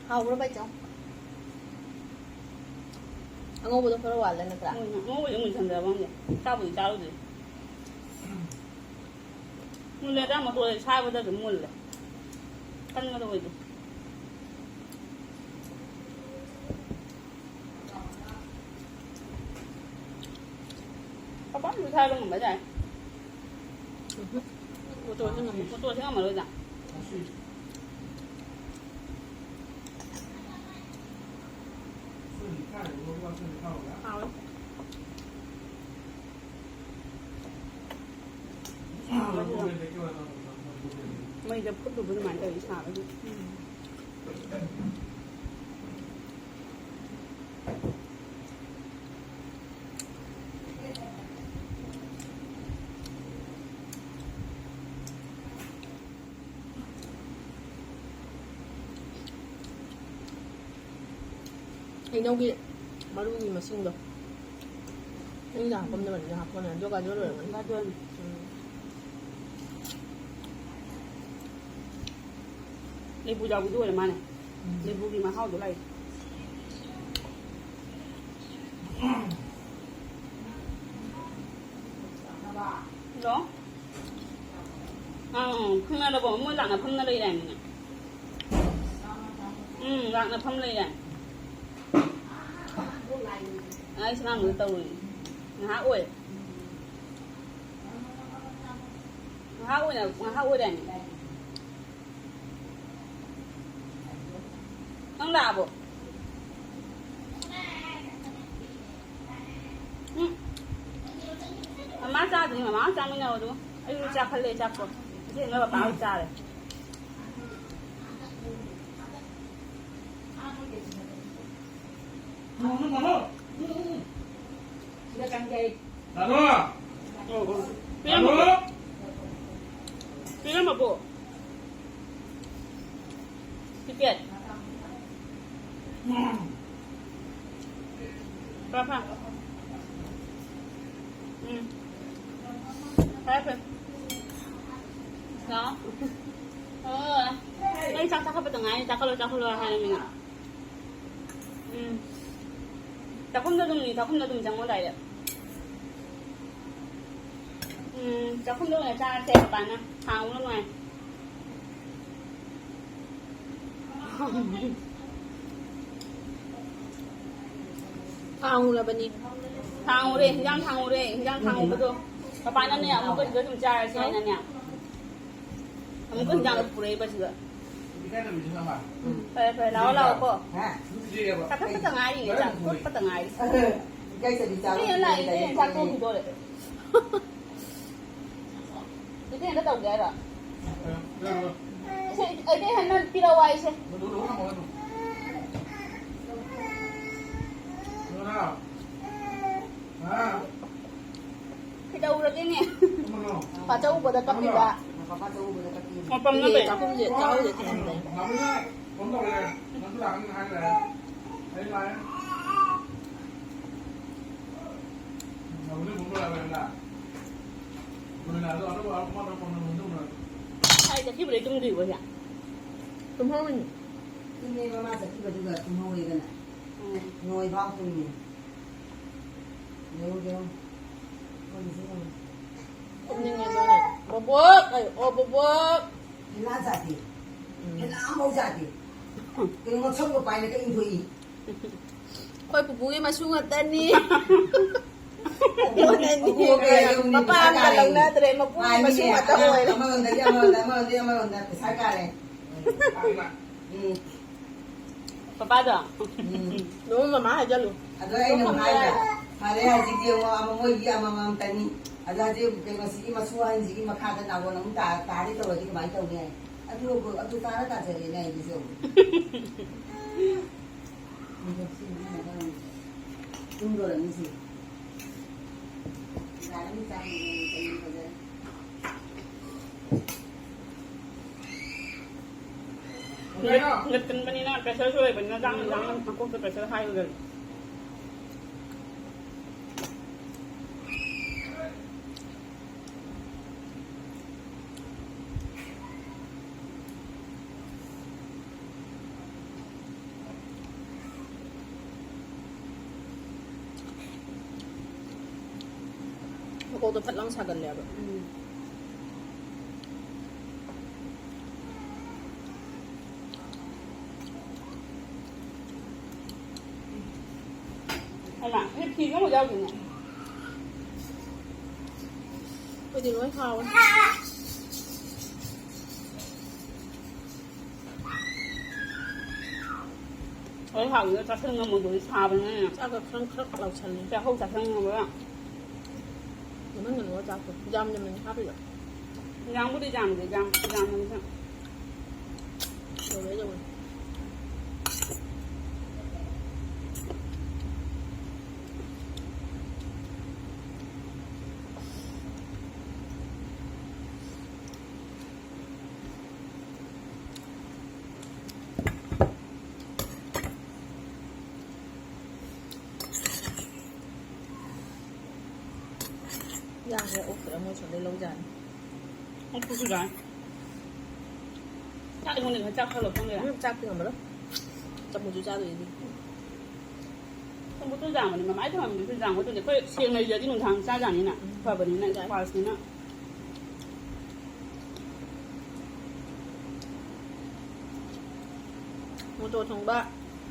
ꯍꯥꯎꯕ꯭ꯔꯣ ꯕꯥꯏꯆꯧ? ꯑꯉꯧꯕꯗꯣ ꯈꯔ ꯋꯥꯠꯂꯦ ꯅꯠꯇ꯭ꯔꯥ? ꯎꯝ, ꯑꯉꯧꯕꯗꯤ ꯃꯨꯟꯁꯟꯗꯕ ꯈꯪꯗꯦ꯫ ꯆꯥꯕꯨꯗꯤ ꯆꯥꯔꯨꯗ꯭ꯔꯤ꯫ ꯃꯨꯜꯂꯦ, ꯑꯗꯥ ꯃꯇꯣꯟ ꯁꯥꯏꯕꯗ ꯑꯗꯨꯝ ꯃꯨꯜꯂꯦ꯫ ꯀꯟꯕꯗꯣ ꯑꯣꯏꯗꯦ꯫ ꯄꯥꯄꯥꯁꯨ ꯁꯥꯏꯕ ꯉꯝꯕ ꯇꯥꯏ꯫ ꯎꯝꯍꯨꯝ꯫ ꯃꯇꯣꯟꯁꯦ ꯉꯝꯃꯦ꯫ ꯃꯇꯣꯟꯁꯦ ꯉꯝꯃꯔꯣꯏꯗ꯫ ꯍꯥꯎꯋꯦ꯫ ꯃꯩꯗ ꯐꯨꯠꯂꯨꯕ ꯑꯗꯨꯃꯥꯏꯅ ꯇꯧꯔꯤ ꯁꯥꯕꯒꯤ꯫ ꯍꯩꯅꯧꯒꯤ ꯃꯔꯨꯒꯤ ꯃꯁꯤꯡꯗꯣ꯫ ꯍꯩꯅꯧꯗ ꯍꯥꯞꯄꯝꯗꯕꯅꯤꯅ ꯍꯥꯞꯄꯅꯦ꯫ ꯑꯗꯣ ꯒꯥꯖꯔ ꯑꯣꯏꯔꯝꯒꯅꯤ꯫ ꯒꯥꯖꯔ꯫ ꯎꯝ꯫ ꯂꯦꯕꯨ ꯌꯥꯎꯕꯤꯗꯨ ꯑꯣꯏꯔ ꯃꯥꯅꯦ꯫ ꯎꯝ꯫ ꯂꯦꯕꯨꯒꯤ ꯃꯍꯥꯎꯗꯣ ꯂꯥꯛꯏ꯫ ꯍꯜꯂꯣ? ꯑꯪ, ꯑꯪ, ꯈꯪꯅꯔꯕꯣ? ꯃꯣꯏ ꯂꯥꯛꯅꯐꯝꯅ ꯂꯩꯔꯦ ꯍꯥꯏꯃꯤꯅꯦ꯫ ꯎꯝ, ꯂꯥꯛꯅꯐꯝ ꯂꯩꯔꯦ꯫ ꯑꯩ ꯁꯅꯥꯃꯨꯈꯤꯗ ꯇꯧꯔꯨꯏ꯫ ꯉꯥꯏꯍꯥꯛ ꯑꯣꯏ꯫ ꯉꯥꯏꯍꯥꯛ ꯑꯣꯏꯅ, ꯉꯥꯏꯍꯥꯛ ꯑꯣꯏꯔꯦ ꯍꯥꯏꯃꯤ꯫ ꯅꯪ ꯂꯥꯛꯑꯕꯣ? ꯎꯝ꯫ ꯃꯃꯥ ꯆꯥꯗ꯭ꯔꯤ, ꯃꯃꯥ ꯆꯥꯃꯤꯟꯅꯧ ꯑꯗꯨ꯫ ꯑꯩꯁꯨ ꯆꯥꯈꯠꯂꯦ ꯆꯥꯛꯇꯣ꯫ ꯏꯆꯦ ꯅꯣꯏ ꯄꯄꯥ ꯍꯣꯏ ꯆꯥꯔꯦ꯫ ꯁꯤꯗ ꯆꯪꯒꯦ ꯑꯩ꯫ ꯄꯤꯔꯝꯃꯕꯣ? ꯄꯤꯔꯝꯃꯕꯣ? ꯄꯤꯄꯦꯠ꯫ ꯐꯔꯦ, ꯐꯔꯦ꯫ ꯎꯝ꯫ ꯐꯔꯦ, ꯐꯔꯦ꯫ ꯂꯥꯛꯑꯣ꯫ ꯑꯣ꯫ ꯑꯩ ꯆꯥꯛ ꯆꯥꯈꯠꯄꯗ ꯉꯥꯏꯔꯤ꯫ ꯆꯥꯈꯠꯂꯣ, ꯆꯥꯈꯠꯂꯣ ꯍꯥꯏꯔꯃꯤꯅ꯫ ꯎꯝ꯫ ꯆꯥꯛꯈꯨꯝꯗ ꯑꯗꯨꯝ, ꯆꯥꯛꯈꯨꯝꯗ ꯑꯗꯨꯝ ꯆꯪꯉꯣ direct꯫ ꯎꯝ, ꯆꯥꯛꯈꯨꯝꯗ ꯑꯣꯏꯅ ꯆꯥꯔꯁꯦ, ꯄꯄꯥꯅ ꯊꯥꯡ ꯅꯨꯡꯉꯥꯏ꯫ ꯊꯥꯡ ꯎꯔꯕꯅꯤ꯫ ꯊꯥꯡ ꯎꯔꯦ, ꯍꯤꯟꯖꯥꯡ ꯊꯥꯡ ꯎꯔꯦ, ꯍꯤꯟꯖꯥꯡ ꯊꯥꯡ ꯎꯕꯗꯣ꯫ ꯄꯄꯥꯅꯅꯦ, ꯑꯃꯨꯛꯀ ꯁꯤꯗ ꯑꯗꯨꯝ ꯆꯥꯔꯁꯦ ꯍꯥꯏꯅꯅꯦ꯫ ꯑꯃꯨꯛꯀ ꯍꯤꯟꯖꯥꯡꯗꯣ ꯄꯨꯔꯛꯏꯕ ꯁꯤꯗ꯫ ꯐꯔꯦ, ꯐꯔꯦ, ꯂꯥꯛꯑꯣ, ꯂꯥꯛꯑꯣ ꯀꯣ꯫ ꯍꯥ? ꯆꯥꯊꯠꯄꯇ ꯉꯥꯏꯔꯤꯅꯦ, ꯆꯥꯊꯠꯄꯇ ꯉꯥꯏꯔꯤ꯫ ꯏꯀꯥꯏꯖꯕꯤ ꯆꯥꯕ ꯏꯆꯦ ꯂꯥꯛꯑꯦ, ꯏꯆꯦ ꯆꯥꯛ ꯊꯣꯡꯈꯤꯗꯣꯔꯦ꯫ ꯏꯆꯦ ꯍꯟꯗꯛ ꯇꯧꯒꯦ ꯍꯥꯏꯔꯣ? ꯏꯆꯦ, ꯏꯆꯦ ꯍꯟꯗꯛ ꯄꯤꯔꯛꯑꯣ ꯍꯥꯏꯁꯦ꯫ ꯀꯩꯗꯧꯔꯒꯦꯅꯦ? ꯄꯥꯆꯧ ꯎꯕꯗ ꯀꯞꯄꯤꯕ꯫ ꯃꯄꯥ ꯆꯧꯕꯗ ꯀꯞꯄꯤꯕ꯫ ꯃꯄꯝ ꯅꯠꯇꯦ꯫ ꯆꯥꯛꯈꯨꯝꯁꯦ ꯆꯥꯍꯧꯗꯦ ꯊꯤꯍꯟꯕꯅꯦ꯫ ꯍꯥꯏ ꯆꯠꯈꯤꯕꯗꯩ ꯇꯨꯝꯗ꯭ꯔꯤꯕꯣ ꯁꯦ? ꯇꯨꯝꯍꯧꯔꯤꯅꯤ꯫ ꯇꯨꯝꯃꯦꯕ ꯃꯥ ꯆꯠꯈꯤꯕꯗꯨꯒ ꯇꯨꯝꯍꯧꯔꯦꯗꯅ꯫ ꯎꯝ꯫ ꯅꯣꯏ ꯐꯥꯎ ꯇꯨꯝꯃꯦ꯫ ꯌꯦꯡꯉꯨ, ꯌꯦꯡꯉꯨ꯫ ꯃꯣꯏꯒꯤꯁꯦ ꯌꯦꯡꯉꯨ꯫ ꯇꯨꯝꯅꯤꯡꯉꯦ ꯑꯗꯨꯅꯦ꯫ ꯕꯣꯕꯣꯛ! ꯑꯩ, ꯑꯣ, ꯕꯣꯕꯣꯛ! ꯍꯦꯂꯥ ꯖꯥꯠꯇꯤ꯫ ꯎꯝ꯫ ꯍꯦꯂꯥ ꯑꯃꯐꯥꯎ ꯖꯥꯠꯇꯤ꯫ ꯀꯩꯅꯣ, ꯉꯛꯁꯝꯒ ꯄꯥꯏꯔꯒ ꯏꯟꯊꯣꯛꯏ꯫ ꯑꯩꯈꯣꯏ ꯄꯨꯄꯨꯒꯤ ꯃꯁꯨ ꯉꯥꯛꯇꯅꯤ꯫ ꯃꯄꯥ ꯑꯝꯇ ꯂꯧꯅꯗ꯭ꯔꯦ, ꯃꯄꯨꯒꯤ ꯃꯁꯨ ꯉꯥꯛꯇ ꯑꯣꯏꯔꯦ꯫ ꯑꯃꯔꯣꯝꯗꯒꯤ ꯑꯃꯔꯣꯝꯗ, ꯑꯃꯔꯣꯝꯗꯒꯤ ꯑꯃꯔꯣꯝꯗ ꯄꯩꯁꯥ ꯀꯥꯔꯦ꯫ ꯎꯝ꯫ ꯄꯄꯥꯗꯣ꯫ ꯎꯝ꯫ ꯅꯣꯡꯃ ꯃꯃꯥ ꯍꯥꯏꯖꯜꯂꯨ꯫ ꯑꯗꯣ ꯑꯩꯅ ꯑꯃꯨꯛ ꯍꯥꯏꯕ, ꯐꯔꯦ, ꯍꯧꯖꯤꯛꯇꯤ ꯑꯃꯨꯛ ꯑꯃ ꯃꯣꯏꯒꯤ ꯑꯃꯃꯝꯇꯅꯤ꯫ ꯑꯗꯣ ꯍꯧꯖꯤꯛ ꯀꯩꯅꯣꯁꯤꯒꯤ ꯃꯁꯨ ꯑꯍꯟꯁꯤꯒꯤ ꯃꯈꯥꯗ ꯅꯥꯕꯣꯟ ꯑꯃꯨꯛ ꯇꯥ-, ꯇꯥꯒꯦ ꯇꯧꯔꯗꯤ ꯀꯃꯥꯏꯅ ꯇꯧꯅꯤ ꯍꯥꯏ꯫ ꯑꯗꯨ, ꯑꯗꯨ ꯇꯥꯔ ꯇꯥꯖꯔꯦꯅꯦ ꯑꯩꯗꯨꯁꯨ ꯑꯃꯨꯛ꯫ ꯇꯨꯝꯗꯣꯔꯅꯤ ꯁꯤ꯫ ꯅꯨꯡꯊꯤꯜ ꯀꯟꯕꯅꯤꯅ, pressure ꯁꯨ ꯂꯩꯕꯅꯤꯅ, ꯆꯥꯛ ꯌꯦꯟꯖꯥꯡ ꯃꯀꯣꯛꯇ pressure ꯍꯥꯏꯕꯗꯨꯅꯤ꯫ ꯃꯀꯣꯛꯇꯣ ꯐꯠ ꯂꯥꯎ ꯁꯥꯒꯜꯂꯦꯕ꯫ ꯎꯝ꯫ ꯍꯩꯃꯥ, ꯁꯤ ꯐꯤꯁꯨ ꯑꯃꯨꯛ ꯌꯥꯎꯗꯦꯅꯦ꯫ ꯑꯩꯈꯣꯏꯗꯤ ꯂꯣꯏ ꯍꯥꯎꯋꯦ꯫ ꯍꯣꯏ, ꯍꯥꯎꯅ ꯆꯥꯁꯤꯟ ꯉꯝꯃꯣꯏꯗꯧꯔꯤ, ꯁꯥꯕꯅꯤꯅ꯫ ꯆꯥꯛꯀ ꯈ꯭ꯔꯪ ꯈ꯭ꯔꯪ ꯂꯥꯎꯁꯜꯂꯦ꯫ ꯆꯥꯛꯍꯧ ꯆꯥꯁꯤꯟꯅꯕ꯫ ꯅꯝꯍꯟꯒꯅꯨ ꯆꯥꯛꯇꯣ꯫ ꯌꯥꯝ ꯌꯥꯝꯅ ꯍꯥꯞꯄꯤꯕ꯫ ꯌꯥꯝꯕꯨꯗꯤ ꯌꯥꯝꯗꯦ, ꯌꯥꯝ, ꯌꯥꯝꯕꯅꯤꯅ꯫ ꯌꯧꯔꯦ, ꯌꯧꯔꯦ꯫ ꯌꯥꯈ꯭ꯔꯦ, ꯑꯣꯛꯈ꯭ꯔꯦ, ꯃꯣꯏ ꯁꯣꯝꯗꯩ ꯂꯧꯖꯥꯅꯤ꯫ ꯑꯣꯛꯄꯁꯨ ꯌꯥꯏ꯫ ꯆꯥꯛ ꯑꯩꯉꯣꯟꯗ ꯉꯁꯥꯏ ꯆꯥꯛ ꯈꯔ ꯂꯧꯁꯟꯒꯦꯔꯥ? ꯎꯝ, ꯆꯥꯛꯇꯤ ꯉꯝꯃꯔꯣꯏ꯫ ꯆꯝꯐꯨꯠꯁꯨ ꯆꯥꯗꯣꯏꯅꯤ꯫ ꯆꯝꯐꯨꯠꯇꯨ ꯌꯥꯝꯕꯅꯤ, ꯃꯃꯥꯏ ꯊꯝꯃꯝꯕꯗꯨꯁꯨ ꯌꯥꯝꯕ ꯃꯇꯨꯡꯗ ꯑꯩꯈꯣꯏ ꯁꯦꯡꯅ ꯏꯔꯗꯤ ꯅꯨꯡꯗꯥꯡ ꯆꯥ ꯌꯥꯅꯤꯅ꯫ ꯎꯝ꯫ ꯐꯕꯅꯤꯅ, ꯌꯥꯏ꯫ ꯄꯥꯜꯁꯅꯤꯅ꯫ ꯃꯣꯇꯣꯔ ꯊꯣꯡꯕ꯫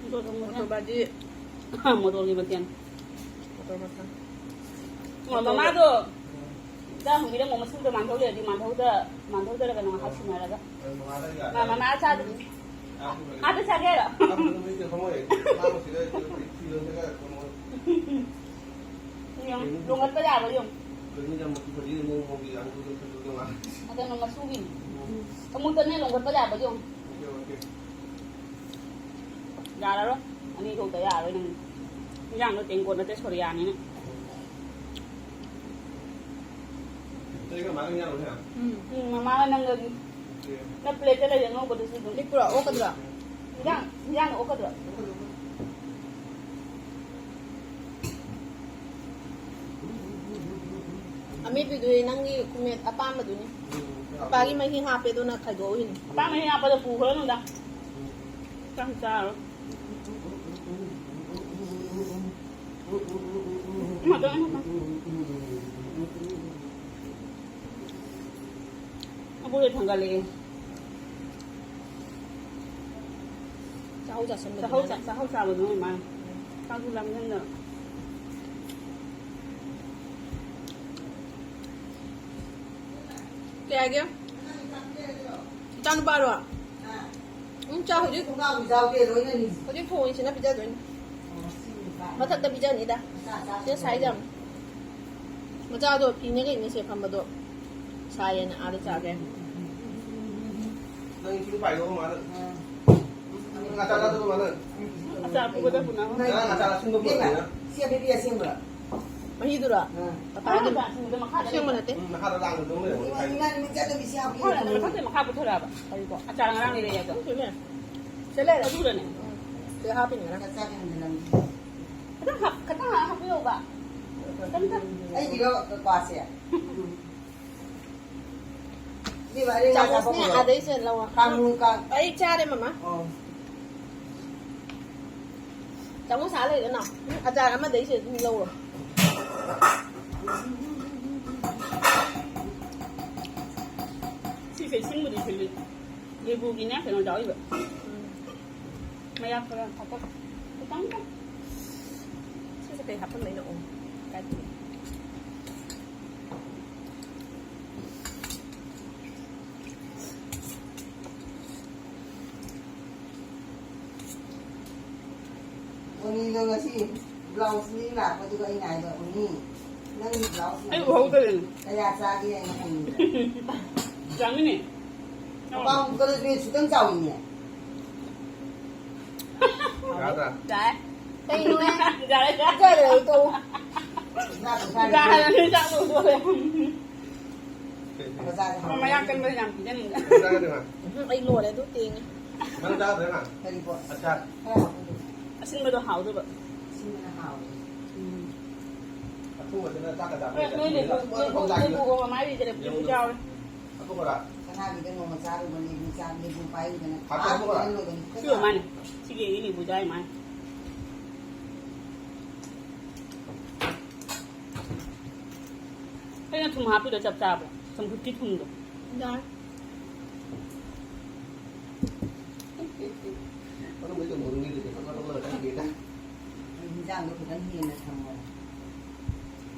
ꯃꯣꯇꯣꯔ ꯊꯣꯡꯕ꯫ ꯃꯣꯇꯣꯔ ꯕꯥꯖꯤ꯫ ꯃꯣꯇꯣꯔꯒꯤ ꯃꯊꯦꯜ꯫ ꯃꯣꯇꯣꯔ ꯃꯊꯦꯜ꯫ ꯑꯣ, ꯃꯃꯥꯗꯣ ꯆꯥꯛ ꯍꯪꯕꯤꯔꯝꯃꯣ, ꯃꯁꯤꯡꯗꯣ ꯃꯥꯟꯊꯧ ꯂꯩꯔꯗꯤ ꯃꯥꯟꯊꯧꯗ, ꯃꯥꯟꯊꯧꯗꯔ ꯀꯩꯅꯣ ꯉꯥꯏꯍꯥꯛ ꯁꯤꯟꯅꯔꯒ꯫ ꯃꯥ, ꯃꯃꯥ ꯆꯥꯗ꯭ꯔꯤ꯫ ꯑꯥꯗ ꯆꯥꯒꯦ ꯍꯥꯏꯔꯣ? ꯌꯦꯡꯉꯨ, ꯂꯣꯡꯒꯠꯄ ꯌꯥꯕ꯭ꯔꯥ ꯌꯦꯡꯉꯨ꯫ ꯑꯗꯨꯅ ꯃꯆꯨꯒꯤꯅꯤ꯫ ꯑꯃꯨꯛꯇꯅꯦ ꯂꯣꯡꯒꯠꯄ ꯌꯥꯕ꯭ꯔꯥ ꯌꯦꯡꯉꯨ꯫ ꯌꯥꯔꯔꯣꯏ꯫ ꯑꯅꯤ ꯊꯣꯛꯇ ꯌꯥꯔꯔꯣꯏ ꯅꯪ꯫ ꯏꯟꯖꯥꯡꯗꯣ ꯇꯦꯡꯀꯣꯠ ꯅꯠꯇꯦ, ꯁꯣꯔꯤꯌꯥꯅꯤꯅ꯫ ꯎꯝ꯫ ꯎꯝ, ꯃꯃꯥꯒ ꯅꯪꯒꯒꯤ꯫ ꯅꯪ ꯄ꯭ꯂꯦꯠꯇ ꯂꯩꯔꯦ ꯑꯉꯧꯕꯗꯨꯁꯨ ꯑꯗꯨꯝ꯫ ꯂꯤꯛꯄ꯭ꯔꯣ? ꯑꯣꯛꯀꯗ꯭ꯔꯣ? ꯏꯟꯖꯥꯡ, ꯏꯟꯖꯥꯡ ꯑꯣꯛꯀꯗ꯭ꯔꯣ? ꯑꯃꯦꯠꯄꯤꯗꯨꯗꯤ ꯅꯪꯒꯤ ꯈꯨꯃꯦꯠ ꯑꯄꯥꯝꯕꯗꯨꯅꯤ꯫ ꯄꯥꯒꯤ ꯃꯍꯤ ꯍꯥꯞꯄꯦ, ꯑꯗꯨꯅ ꯈꯥꯏꯗꯣꯛꯎꯏꯅꯤ꯫ ꯄꯥ ꯃꯍꯤ ꯍꯥꯞꯄꯗ ꯄꯨꯈ꯭ꯔꯅꯨꯗ꯫ ꯆꯥꯛ ꯆꯥꯔꯣ꯫ ꯉꯥꯛꯇꯪ, ꯉꯥꯛꯇꯪ꯫ ꯑꯕꯣꯛꯁꯦ ꯊꯥꯡꯒꯠꯂꯛꯑꯦ꯫ ꯆꯥꯍꯧ ꯆꯥꯁꯟꯕꯗꯨꯅ ꯆꯥꯍꯧ ꯆꯥ-, ꯆꯥꯍꯧ ꯆꯥꯕꯗꯨꯅ ꯃꯥꯅ꯫ ꯆꯥꯛꯁꯨ ꯂꯥꯝꯖꯟꯗꯅ꯫ ꯀꯌꯥꯒꯤ? ꯏꯆꯥꯅꯨꯄꯥꯔꯣ? ꯎꯝ, ꯆꯥ ꯍꯧꯖꯤꯛ꯫ ꯍꯧꯖꯤꯛ ꯊꯣꯡꯉꯤꯁꯤꯅ ꯄꯤꯖꯗꯣꯏꯅꯤ꯫ ꯃꯊꯛꯇ ꯄꯤꯖꯅꯤꯗ꯫ ꯁꯤꯗ ꯁꯥꯏꯖ ꯌꯥꯝ꯫ ꯃꯆꯥꯗꯣ ꯐꯤꯅꯦ ꯀꯩꯅꯦ ꯁꯦ ꯐꯝꯕꯗꯣ꯫ ꯁꯥꯏꯌꯦꯅ ꯑꯥꯗ ꯆꯥꯒꯦ꯫ ꯅꯪ ꯏꯁꯤꯡ ꯄꯥꯏꯌꯣ, ꯃꯥꯅ꯫ ꯅꯪ ꯑꯆꯥꯔ ꯆꯥꯗꯕ ꯃꯥꯅ꯫ ꯑꯆꯥꯔ ꯄꯨꯒꯗꯕ ꯅꯪ꯫ ꯅꯪ ꯑꯆꯥꯔ ꯑꯁꯤꯟꯕ ꯄꯨꯔꯛꯄꯅꯤꯅ꯫ ꯁꯤ ꯑꯕꯦꯕꯤ ꯑꯁꯦꯡꯕꯔꯥ? ꯃꯍꯤꯗꯨꯔꯥ? ꯑꯥ꯫ ꯃꯈꯥꯗ ꯑꯁꯦꯡꯕ ꯅꯠꯇꯦ꯫ ꯎꯝ, ꯃꯈꯥꯗ ꯑꯁꯦꯡꯕ ꯅꯠꯇꯦ꯫ ꯎꯝ, ꯃꯈꯥꯗ ꯂꯥꯡꯕꯗꯣ ꯑꯃ ꯂꯩꯔꯝꯒꯅꯤ꯫ ꯏꯃꯥ, ꯏꯃꯥ, ꯏꯃꯥ, ꯆꯠꯂꯨ, ꯃꯤꯁꯤ ꯍꯥꯞꯄꯤ꯫ ꯃꯈꯥꯗ ꯃꯊꯛꯇꯩ ꯃꯈꯥ ꯄꯨꯊꯔꯛꯑꯕ꯫ ꯀꯔꯤꯀꯣ? ꯑꯆꯥꯔ ꯉꯔꯥꯡ ꯂꯩꯔꯛꯑꯦ ꯑꯗꯣ꯫ ꯎꯝ, ꯆꯨꯝꯃꯦ꯫ ꯁꯤ ꯂꯩꯔꯦ꯫ ꯑꯗꯨꯗꯅꯦ꯫ ꯎꯝ꯫ ꯁꯤ ꯍꯥꯞꯄꯤꯅꯦ ꯉꯔꯥꯡ꯫ ꯆꯥꯛ ꯆꯥꯅꯤꯡꯗꯦ ꯅꯪ꯫ ꯈꯤꯇꯪ ꯍꯥꯞ-, ꯈꯤꯇꯪ ꯍꯥꯞꯄꯤꯔꯛꯎꯕ꯫ ꯈꯤꯇꯪ, ꯈꯤꯇꯪ꯫ ꯑꯩꯒꯤꯔꯣ ꯀ꯭ꯋꯥꯁꯦ? ꯎꯝ꯫ ꯏꯕꯦꯝꯃ, ꯑꯔꯦꯝꯕ ꯆꯥꯃꯁꯅꯦ, ꯑꯆꯥꯄꯣꯠ ꯑꯗꯩꯁꯦ ꯂꯧꯔꯣ꯫ ꯀꯥꯡ, ꯀꯥꯡ꯫ ꯑꯩ ꯆꯥꯔꯦ, ꯃꯃꯥ꯫ ꯑꯣ꯫ ꯆꯥꯃꯁ ꯑꯥ ꯂꯩꯗꯅ꯫ ꯑꯆꯥꯔ ꯑꯃꯗꯩꯁꯦ ꯑꯗꯨꯝ ꯂꯧꯔꯣ꯫ ꯁꯤꯁꯦ ꯁꯤꯟꯕꯨꯗꯤ ꯁꯤꯜꯂꯤ꯫ ꯂꯦꯕꯨꯒꯤꯅꯦ ꯀꯩꯅꯣ ꯌꯥꯎꯔꯤꯕ꯫ ꯎꯝ꯫ ꯃꯌꯥ ꯈꯔ ꯍꯥꯞꯄꯛ-, ꯈꯤꯇꯪ ꯈꯤꯇꯪ꯫ ꯁꯤꯁꯦ ꯀꯩ ꯍꯥꯞꯄꯝꯕꯩꯅꯣ? ꯑꯣ, ꯀꯥꯏꯗꯒꯤ? ꯃꯤꯗꯣ ꯉꯁꯤ ꯕ꯭ꯂꯥꯎꯁ ꯂꯤꯡ ꯂꯥꯛꯄꯗꯨꯒ ꯑꯩꯅ ꯍꯥꯏꯕ, "ꯎꯅꯤ, ꯅꯪꯒꯤ ꯕ꯭ꯂꯥꯎꯁ ꯑꯩ ꯎꯍꯧꯗꯔꯦꯅꯦ꯫ ꯀꯌꯥ ꯆꯥꯒꯦ?" ꯍꯥꯏꯅ ꯍꯪꯉꯤꯕ꯫ ꯌꯥꯝꯃꯤꯅꯦ꯫ ꯃꯄꯥꯟ ꯍꯨꯝꯕꯗ ꯕꯦꯒ ꯁꯨꯇꯪ ꯆꯥꯎꯏꯅꯦ꯫ ꯌꯥꯗ꯭ꯔꯥ? ꯌꯥꯔꯦ꯫ ꯀꯩꯅꯣꯍꯦ? ꯌꯥꯔꯦ, ꯌꯥꯔꯦ꯫ ꯆꯥꯔꯦ, ꯑꯗꯨ ꯇꯣꯛꯑꯣ꯫ ꯆꯥꯛꯇꯣ ꯆꯥꯔꯦ꯫ ꯌꯥꯔꯦ, ꯆꯥꯛ ꯂꯣꯏꯗꯣꯔꯦ꯫ ꯀꯩ, ꯀꯩ? ꯃꯆꯥꯁꯦ ꯃꯌꯥ ꯀꯟꯕꯁꯦ ꯌꯥꯝ ꯄꯤꯖꯅꯤꯡꯗꯦ꯫ ꯀꯩ ꯆꯥꯒꯗꯣꯏꯕ? ꯎꯝ, ꯑꯩ ꯂꯣꯏꯔꯦ, ꯑꯗꯨ ꯇꯦꯡꯉꯦ꯫ ꯅꯪ ꯆꯥꯒꯗꯣꯏꯕ? ꯀꯔꯤ ꯄꯣꯠ? ꯑꯆꯥꯔ꯫ ꯈꯔ ꯍꯥꯞꯄꯗꯣ꯫ ꯑꯁꯤꯟꯕꯗꯣ ꯍꯥꯎꯗꯣꯏꯕ꯫ ꯑꯁꯤꯟꯕꯅ ꯍꯥꯎꯋꯦ꯫ ꯎꯝ꯫ ꯑꯊꯨꯝꯕꯁꯤꯅ ꯆꯥꯛꯀ ꯆꯥꯕ ꯍꯣꯏ, ꯌꯥꯏ꯫ ꯅꯣꯏ ꯂꯦꯕꯨ, ꯂꯦꯕꯨ, ꯂꯦꯕꯨꯒ ꯃꯃꯥꯏ ꯂꯩꯇ꯭ꯔꯦ, ꯂꯦꯕꯨ ꯌꯦꯔꯨꯝꯗꯣ꯫ ꯌꯥꯎꯔꯦ꯫ ꯑꯇꯣꯞꯄꯔꯥ? ꯁꯅꯥꯒꯤꯗ ꯅꯣꯡꯃ ꯆꯥꯔꯨꯕ ꯂꯦꯕꯨ ꯆꯥ-, ꯂꯦꯕꯨ ꯄꯥꯏꯔꯨꯗꯅ ꯍꯥꯞꯄꯦ, ꯍꯥꯞꯄꯦ, ꯍꯥꯞꯄꯦ꯫ ꯁꯤ ꯑꯣꯏ ꯃꯥꯅꯦ꯫ ꯁꯤꯒꯤ ꯑꯩꯒꯤ ꯂꯦꯕꯨ ꯆꯥꯔꯤ ꯃꯥꯅꯦ꯫ ꯑꯩꯅ ꯊꯨꯝ ꯍꯥꯞꯄꯤꯗꯣ ꯆꯞ ꯆꯥꯕ꯭ꯔꯣ? ꯆꯝꯐꯨꯠꯀꯤ ꯊꯨꯝꯗꯣ꯫ ꯌꯥꯔꯦ꯫ ꯃꯅꯨꯡꯗ ꯆꯨꯝꯕ ꯃꯅꯨꯡꯒꯤ ꯂꯩꯇꯦ, ꯃꯅꯨꯡꯗ ꯂꯩꯇꯦ꯫ ꯍꯤꯟꯖꯥꯡꯗꯣ ꯈꯤꯇꯪ ꯍꯦꯟꯅ ꯊꯝꯃꯣ꯫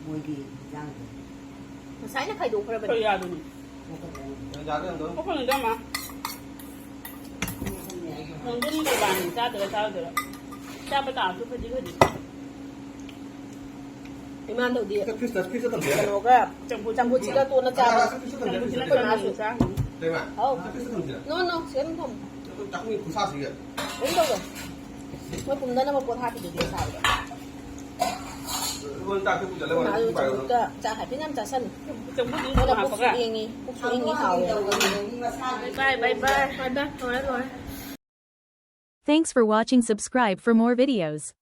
ꯃꯣꯏꯒꯤ ꯍꯤꯟꯖꯥꯡꯗꯣ꯫ ꯉꯁꯥꯏꯅ ꯈꯥꯏꯗꯣꯛꯈ꯭ꯔꯕꯅꯦ꯫ ꯀꯔꯤ ꯌꯥꯗꯣꯏꯅꯣ? ꯌꯥꯗꯣꯏꯅꯣ? ꯀꯣꯛꯀꯅꯤꯗ, ꯃꯥ꯫ ꯅꯪꯗꯤ ꯀꯔꯤ ꯆꯥꯗꯣꯏꯔꯥ, ꯆꯥꯔꯣꯏꯗꯣꯏꯔꯥ? ꯆꯥꯕ ꯇꯥꯔꯁꯨ ꯈꯖꯤꯛ ꯈꯖꯤꯛ꯫ ꯏꯃꯥꯟꯗꯧꯗꯤ ꯐ꯭ꯔꯤꯖꯇ, ꯐ꯭ꯔꯤꯖꯇ ꯊꯝꯕ ꯌꯥꯏ꯫ ꯀꯩꯅꯣꯒ ꯆꯝꯐꯨꯠ꯫ ꯆꯝꯐꯨꯠꯁꯤꯒ ꯇꯣꯠꯂ ꯆꯥꯕ꯫ ꯐ꯭ꯔꯤꯖꯇ ꯊꯝꯕ ꯌꯥꯏ, ꯐ꯭ꯔꯤꯖꯇ ꯊꯝꯕ ꯌꯥꯏ꯫ ꯀꯩꯃ? ꯍꯥꯎ꯫ ꯐ꯭ꯔꯤꯖꯇ ꯊꯝꯁꯤꯔꯥ? No, no, ꯁꯤꯗ ꯑꯗꯨꯝ ꯊꯝꯃꯣ꯫ ꯆꯥꯛꯅꯤ ꯈꯨꯠꯁꯥꯁꯤꯒ꯫ ꯀꯩꯝ ꯇꯧꯔꯣꯏ꯫ ꯃꯣꯏ ꯄꯨꯝꯗꯅꯕ ꯄꯣꯠ ꯍꯥꯞꯄꯤꯗꯨꯗꯤ ꯑꯁꯥꯕꯗ꯫ ꯂꯣꯏ ꯆꯥꯛꯁꯦ ꯄꯨꯖꯜꯂꯦ, ꯑꯗꯨ ꯄꯥꯏꯔꯣ꯫ ꯆꯝꯐꯨꯠꯀ ꯆꯥ ꯍꯥꯏꯐꯦꯠ ꯌꯥꯝ ꯆꯥꯁꯜꯂꯨ꯫ ꯆꯝꯐꯨꯠ ꯑꯗꯨꯝ ꯑꯗꯨꯅ ꯄꯨꯛꯁꯨ ꯍꯥꯞꯄꯒ꯫ ꯏꯪꯉꯤ, ꯄꯨꯛꯁꯨ ꯏꯪꯉꯤ, ꯍꯥꯎꯋꯦ꯫ Bye, bye, bye. Bye, bye. ꯂꯣꯏꯔꯦ, ꯂꯣꯏꯔꯦ꯫ Thanks for watching. Subscribe for more videos.